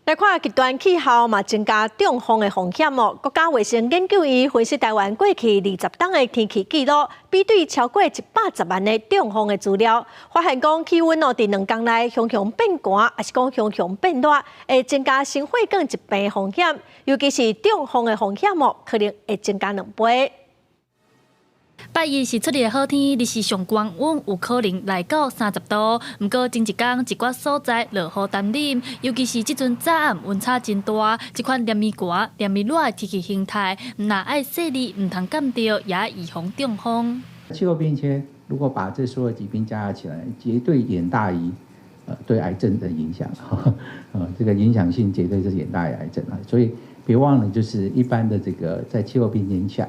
來看極端氣候嘛，增加中風的風險哦。國家衛生研究院分析台灣過去20冬的天氣記錄，比對超過110萬个中風的資料，發現講氣溫哦，佇2工內雄雄變寒，抑是講雄雄變熱，會增加心血管疾病的風險，尤其是中風的風險哦，可能會增加2倍。拜一是出日好天，日時上高溫有可能來到30度。毋過前一工一寡所在落雨耽冷，尤其是這陣早暗溫差真大，這款連綿寒、連綿熱的天氣形態，毋但愛細膩，毋通感著，也預防中風。氣候變遷如果把這所有疾病加起來，絕對遠大於對癌症的影響。這個影響性絕對是遠大於癌症啊！所以別忘了，就是一般的這個在氣候變遷下，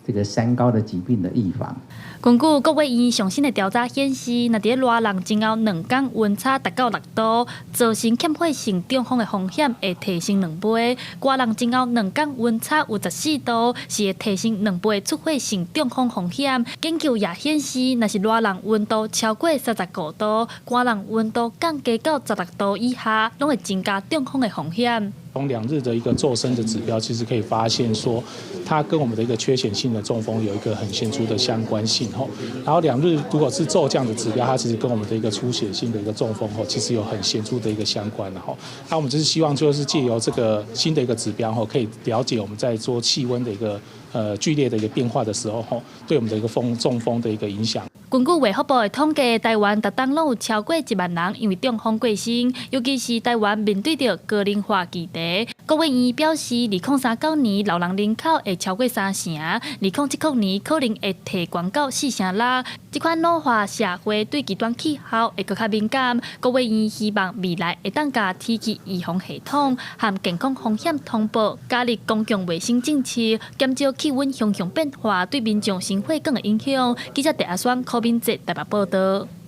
這個三高的疾病的預防。根據國衛院上新的調查顯示，若佇咧熱浪前後2工溫差達到6度，造成缺血性中風的風險會提升2倍；寒浪前後兩工溫差有14度，是會提升兩倍出血性中風風險。研究也顯示，若是熱浪溫度超過35度，寒浪溫度降低到16度以下，攏會增加中風的風險。從2日的一個驟升的指標，其實可以發現說，它跟我們的一個缺血性的中風有一個很顯著的相關性吼。然後2日如果是驟降的指標，它其實跟我們的一個出血性的一個中風吼，其實有很顯著的一個相關的吼。那我們就是希望就是借由這個新的一個指標吼，可以了解我們在做氣溫的一個劇烈的一個變化的時候吼，對我們的一個中風的一個影響。根據衛福部的統計，台灣逐冬攏有超過1萬人因為中風過身，尤其是台灣面對著高齡化議題。國衛院表示，2039年老人人口會超過三成，2070年可能會提懸到四成六。這款老化社會對極端氣候會閣較敏感。國衛院希望未來會當共天氣預防系統和健康風險通報加入公共衛生政策，減少氣溫雄雄變化對民眾心血管的影響。記者鄭阿雙、柯敏哲台北報道。